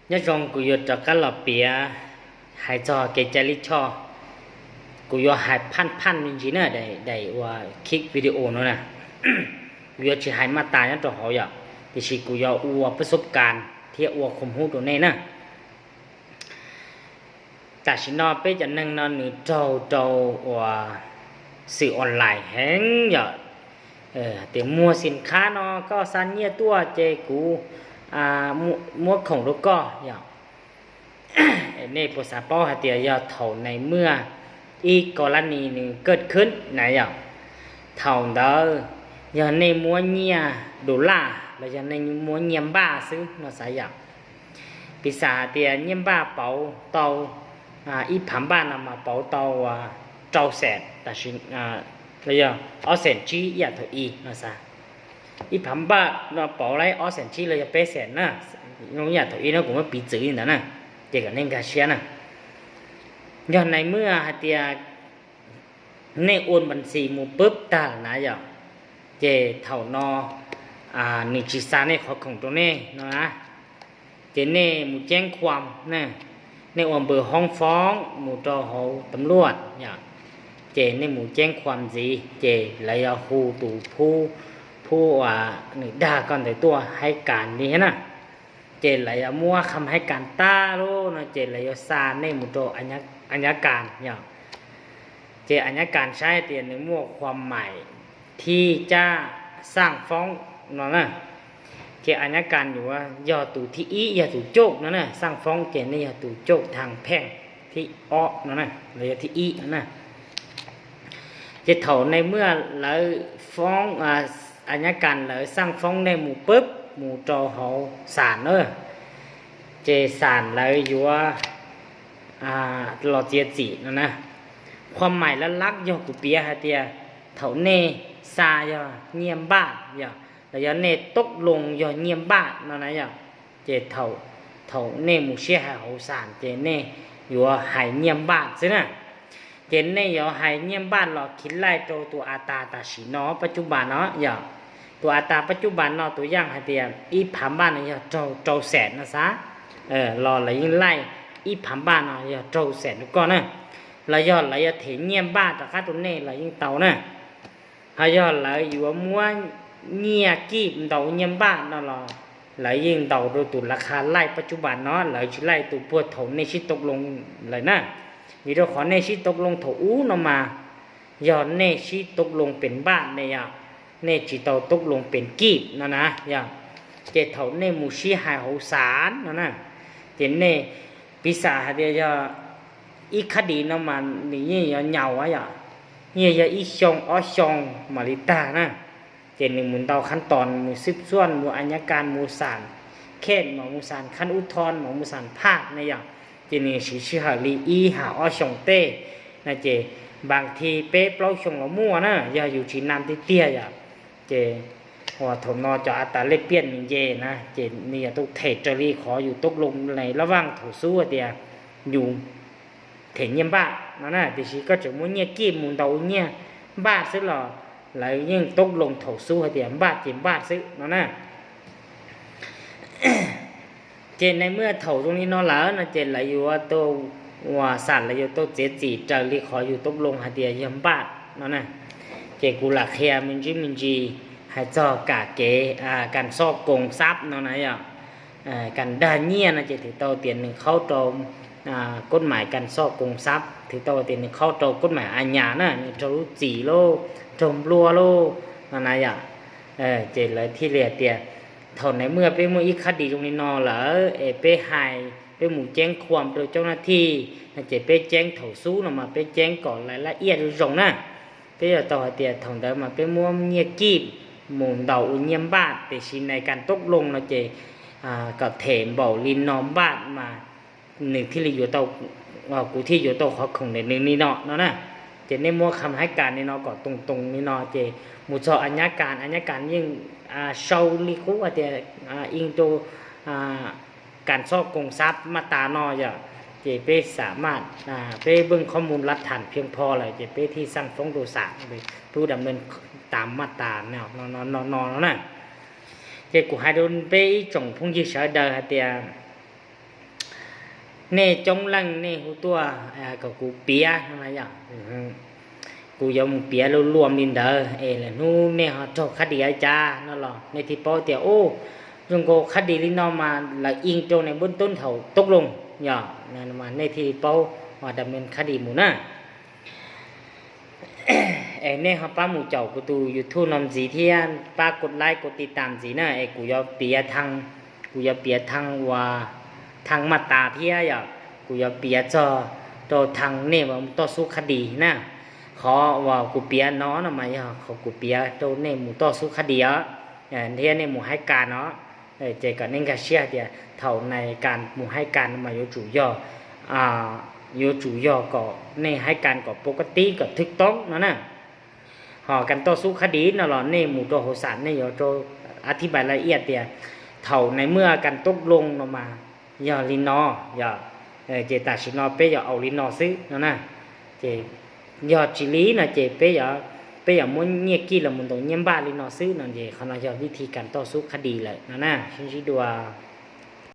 Nyob zoo, kuv yuav rov qab los piav hais txog kev cai lij choj. Kuv yuav hais phaj phaj me ntsis na, daim uas khib video no na. Kuv yuav tsis hais maj tas nyob rau hauv yom, tiam sis kuv yuav ua pab xub kas thiab ua khum hub rau nej na. Tam sim no peb cov neeg no nws raug rau uas xwm online heev yom. Tias muag xim khab no koj xa nyiaj tuaj ces kuv muab khoom rau koj yom. Nej puas xav paub hais tias yog thaum nais muaj ib kos lab nis nws kaj khwb na yom, thaum ntawd yog nej muab nyiaj dollar los yog nej muab nyiaj npaj xwb no xav yom. Piv xam hais tias nyiaj npaj pauv tau ib phav npaj no mas pauv tau rau xees, tam sim los yog ob xees tsib ib yam thaum i no xav. Ib phav npaj no pauv lawm ob xees tsib los yog peb xees na, ib yam thaum i no kuv muab piv txwv li ntawd na, ces kom nej nkag siab na. Yog nais muaj hais tias nej ua npas xis mus pub tag na yom, ces thaum no nws tsis xa nej qhov khoom rau nej no na, ces nej mus ceeb khuam, nej ua npws hoob foob mus rau hauv tam luaj yom, ces nej mus ceeb khuam ntxiv ces lawv yuav hu tus phub, phub uas nws dag koj ntawd tuaj haib kas li thiab na. Ces lawv yuav muab kham haib kas tag lawm no ces lawv yuav xa nej mus rau a nyab kas yom. Ces a nyab kas saib tias nws muaj khuam maim thib caj xaj foob no na. Ces a nyab kas yuav yog tus thib ib, yog tus coj no na, xaj foob ces nej yog tus coj thaj pheej thib ob no na, los yog thib ib no na. Ces thaum nej muaj lawv foob, a nyab kas lawv xaj foob nej mus pub mus rau hauv xam na, ces xam lawv yuav los txiav txim no na. Qhua mais lab lab yog kuv piav hais tias thaum nej xa yog nyiaj npaj yom, los yog nej toob loo yog nyiaj npaj no na yom, ces thaum nej mus sib hais hauv xam ces nej yuav hais nyiaj npaj xwb na. Ces nej yuav hais nyiaj npaj los khiv laij rau tus a tas tam sim no pab cub npas no yom. Tus a tas pab cub npas no tus yaj hais tias ib phav npaj no yog rau, rau xees no xav, los lawv yeej laij ib phav npaj no yog rau xees rau koj na. Los yog lawv yuav them nyiaj npaj rov qab rau nej los yeej tau na. Ho yog lawv yuav muab nyiaj kij ntaus nyiaj npaj no los lawv yeej ntaus rau tus lav kha laij pab cub npas no, lawv tsis laij tus puag thaum nej sib toob loo lawm na. Vim rau qhov nej sib toob loo thaum ub no mas yog nej sib toob loo pes npaj ne yom, nej tsis tau toob loo pes kij no na yom. Ces thaum nej mus sib hais hauv xam no na, ces nej piv xam hais tias yog ib khab dis no mas nws yeej yuav nyaum yom, yeej yog ib xyoo ob xyoo mam li tag na. Ces nws mus ntau khab tos, mus xwb xuaj, mus a nyab kas, mus xam khej, mas mus xam khab ub thon, mas mus xam phaj ne yom. Ces nws siv sij hawm li ib hab ob xyoo tej na, ces npas thi peb plaub xyoo los muaj na, yog yus tsis nam tiag tiag yom. Ces uas thaum no cov a tas lej piaj nws nce na, ces nws yuav tau them raws li qhov yus toob loo laj vaj thaum xub hais tias yus them nyiaj npaj no na, tiam sis koj tseem muab nyiaj kij mus ntaus nyiaj npaj xwb los lawv yeej toob loo thaum xub hais tias npaj ces npaj xwb no na. Ces nais muaj thaum zoo li no lawm no ces lawv yuav tau, uas xam lawv yuav tau txiav txim raws li qhov yus toob loo hais tias yog npaj no na. Ces kuv lam qhia me ntsis me ntsis hais txog kam kev kas xoj koos xab no na yom. Kas dag nyiaj no ces thwm tau tias nws qhaub rau kod mais kas xoj koos xab, thwm tau tias nws qhaub rau kod mais a nyas na, nws raug lub txim lauj, raug nplua lauj no na yom. Ces lawv thiaj li hais tias thaum nais muaj peb muaj ib khab dis zoo li no lawm es peb hais, peb mus ceeb khuam rau coob nab thij no ces peb ceeb thaum xub no mas peb ceeb kom lawv laj iaj zoo zoo na. Peb yuav tau hais tias thaum ntawd mas peb muab nyiaj kij mus ntaus ua nyiaj npaj, tiam sis nais kas toob loo no ces kom them npaum li no npaj mas nws thiaj li yuav tau, kuv thiaj yuav tau qhov khoom ntawm nws li no no na. Ces nej muab kham haib kas li no kom toos toos li no ces mus txog a nyab kas, a nyab kas yeej sau li qub hais tias ib rau kas xoj koos xab maj tas no yom. Ces peb xam maj, peb pheej qhob mus lav tham phiaj pho lawm ces peb thiaj xaj foob rau xam, peb ua dam neeg tas maj tas no no no na. Ces kuv hais rau peb ib tsoom phooj ywg sawv daws hais tias Nej coob leej nej hu tuaj kom kuv piav no yog, kuv yuav mus piav luam luam li ntawd es lwm hnub nej ho raug khab dis li cas no los nej thiaj paub tias, u, zoo nkaus khab dis li no mas lawv ib rau nws npab tub thaum tub loo, yog, nej thiaj paub, ua da me khab dis mus na. Es nej ho pab mus caum kuv tus YouTube no ntxiv thiab pab kuv like kuv tiv tam ntxiv na, es kuv yuav piav thee, kuv yuav piav thee uas thee maj tas thiab yog, kuv yuav piav txog rau thee nej mus toj xub khab dis na. Qhov uas kuv piav no no mas yog qhov kuv piav rau nej mus toj xub khab dis os, thiab nej mus haib kas no. Ces kom nej nkag siab hais tias thaum nais kas mus haib kas no mas yuav tsum yog, yuav tsum yog kom nej haib kas kom pov kab tib kom thwj toob no na. Ho kas toj xub khab dis no los nej mus rau hauv xam nej yuav rau a thib pais la iaj tias thaum nais muaj kas tub loo no mas yog li no, yog, ces tam sim no peb yuav au li no xwb no na. Ces yog tsis li no ces peb yuav, peb yuav muab nyiaj kij los mus ntaus nyiaj npaj li no xwb no ces qhov no yog vib thi kas toj xub khab dis lawm no na. Sib ntsib dua.